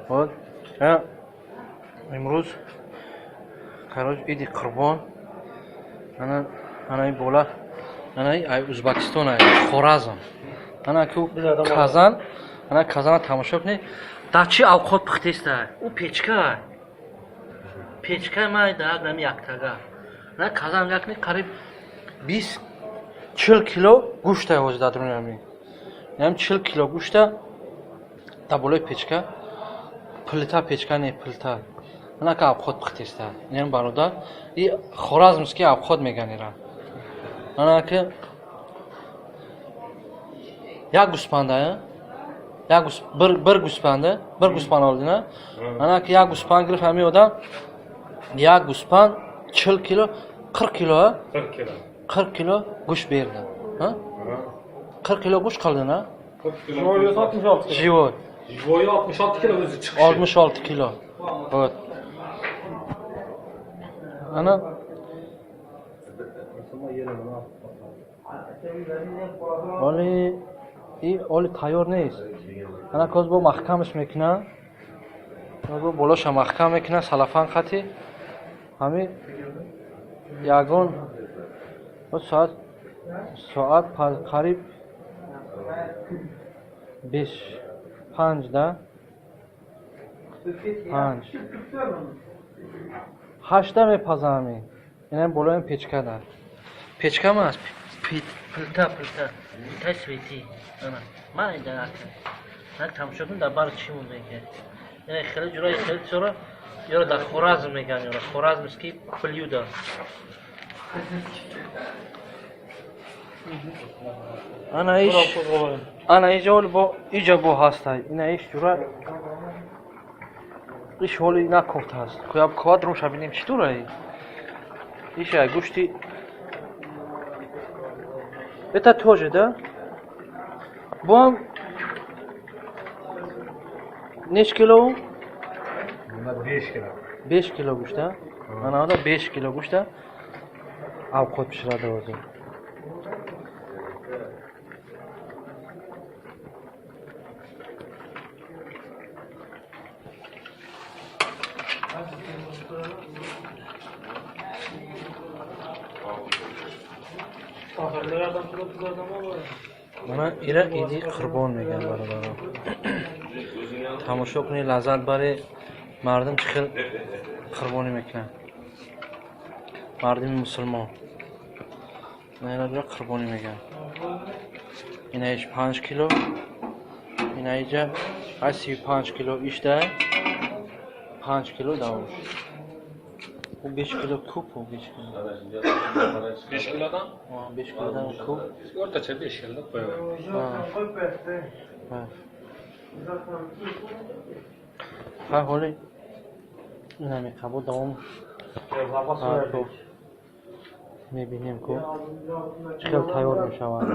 Вот. Имрӯз, короче, иди Қурбон. Ана ана бола, ана ай Узбекистон, ай Хоразм. Ана ку казан, ана казана тамошо кунед. Дар чӣ авқот пухтеста? Ӯ печка. Печка май дар нами яктага. Ана казан як қариб 20 40 кило гӯшта ҳозир дар дуруни ҳамин. Ям 40 кило гӯшта дар болои печка, плита, печка не, плита. Ана ка авқот пухтеста. Инам бародар, и хоразмский авқот меган ира. Ана ки як гӯспанда, як гӯс bir гӯспанда, bir гӯспанд олдина. Ана ки як гӯспанд гирифт ҳамин одам, як гӯспанд 40 кило, 40 кило, 40 кило. 40 кило гӯшт берdi. Ha? 40 kilo гӯшт qildi, na? 40 kilo. Живой 66 kilo. Живой. Живой 66 kilo o'zi chiqishi. 66 kilo. Вот. Ana оли и оли тайёр нест. Ана коз бо маҳкамаш мекунад. Бо болоша маҳкам мекунад салафан хати. Ҳами ягон соат қариб беш панҷ да панҷ ҳашта мепазам ҳамин. Инам болои печка да. Печка мас плита, плита, плитаи светӣ. Ана майда ака. На тамошо кун дар бар чӣ монда ки. Ина хеле ҷураи хеле чора ёро дар Хоразм меган, ёро хоразмский блюдо. Ана иш, ана иҷа ҳоли бо иҷа бо ҳастай. Ина иш ҷура иш ҳоли накофта аст. Куяб квад рӯша бинем чӣ тура иш ай гӯшти. Это тоже, да? Бо неч кило? Bunda 5 kilo. 5 кило гӯшта. Ана ода 5 кило гӯшта авқот пиширада ҳозир. Мана ира иди Қурбон мегӯянд, бародаро. Тамошо кунед, лаззат баред, мардум чӣ хел қурбонӣ мекунанд. Мардуми мусулмон. Ина ира қурбонӣ мегӯянд. Ина иш 5 кило, ина иҷа ай 35 кило ишда 5 кило давош. Ӯ 5 кило кӯп, ӯ 5 кило. 5 kilodan? 5 kilodan ko'p. O'rtacha 5 kilo deb qo'yaman. Ha. Ha, ҳоли инами қабул давом мебинем, ку чӣ хел тайёр мешавад.